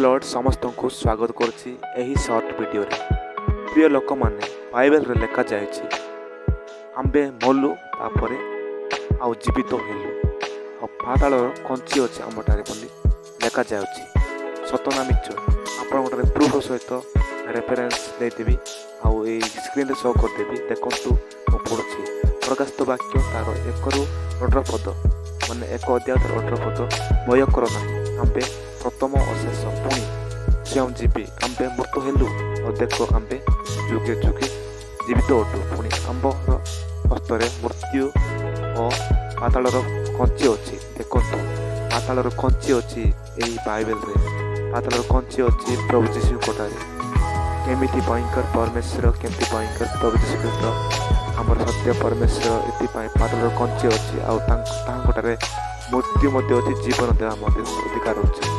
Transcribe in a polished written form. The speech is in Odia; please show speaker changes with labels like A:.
A: ଲର୍ଡ଼, ସମସ୍ତଙ୍କୁ ସ୍ୱାଗତ କରୁଛି ଏହି ସର୍ଟ ଭିଡ଼ିଓରେ। ପ୍ରିୟ ଲୋକମାନେ, ବାଇବେଲରେ ଲେଖାଯାଇଛି, ଆମ୍ଭେ ମଲୁ, ତାପରେ ଆଉ ଜୀବିତ ହେଲୁ ଆଉ ପାତାଳର କଞ୍ଚି ଅଛି ଆମଠାରେ ବୋଲି ଲେଖାଯାଉଛି। ସତ ନା ମିଛ, ଆପଣଙ୍କଠାରେ ପ୍ରୁଫ୍ ସହିତ ରେଫରେନ୍ସ ଦେଇଦେବି ଆଉ ଏଇ ସ୍କ୍ରିନ୍ରେ ଶୋ କରିଦେବି। ଦେଖନ୍ତୁ, ମୁଁ ପଢ଼ୁଛି ପ୍ରକାଶିତ ବାକ୍ୟ ତାର 1ରୁ 18 ପଦ, ମାନେ 1 ଅଧ୍ୟାୟ ତାର 18 ପଦ। ଭୟ କର ନାହିଁ, ଆମ୍ଭେ ପ୍ରଥମ ଓ ଶେଷ, ପୁଣି ସ୍ୱୟଂ ଜୀବି। ଆମ୍ଭେ ମୃତ ହେଲୁ ଓ ଦେଖ, ଆମ୍ଭେ ଯୁଗେ ଯୁଗେ ଜୀବିତ ଅଟୁ। ପୁଣି ଆମ୍ଭର ହସ୍ତରେ ମୃତ୍ୟୁ ଓ ପାତାଳର କଞ୍ଚି ଅଛି। ଦେଖନ୍ତୁ, ପାତାଳର କଞ୍ଚି ଅଛି ଏହି ବାଇବେଲରେ। ପାତାଳର କଞ୍ଚି ଅଛି ପ୍ରଭୁ ଯୀଶୁଙ୍କଠାରେ। କେମିତି ଭୟଙ୍କର ପରମେଶ୍ୱର, କେମିତି ଭୟଙ୍କର ପ୍ରଭୁ ଯୀଶୁ ଖ୍ରୀଷ୍ଟ ଆମର ସତ୍ୟ ପରମେଶ୍ୱର। ଏଥିପାଇଁ ପାତାଳର କଞ୍ଚି ଅଛି ଆଉ ତାଙ୍କଠାରେ ମୃତ୍ୟୁ ମଧ୍ୟ ଅଛି, ଜୀବନ ଦେବା ମଧ୍ୟ ଅଧିକାର ଅଛି।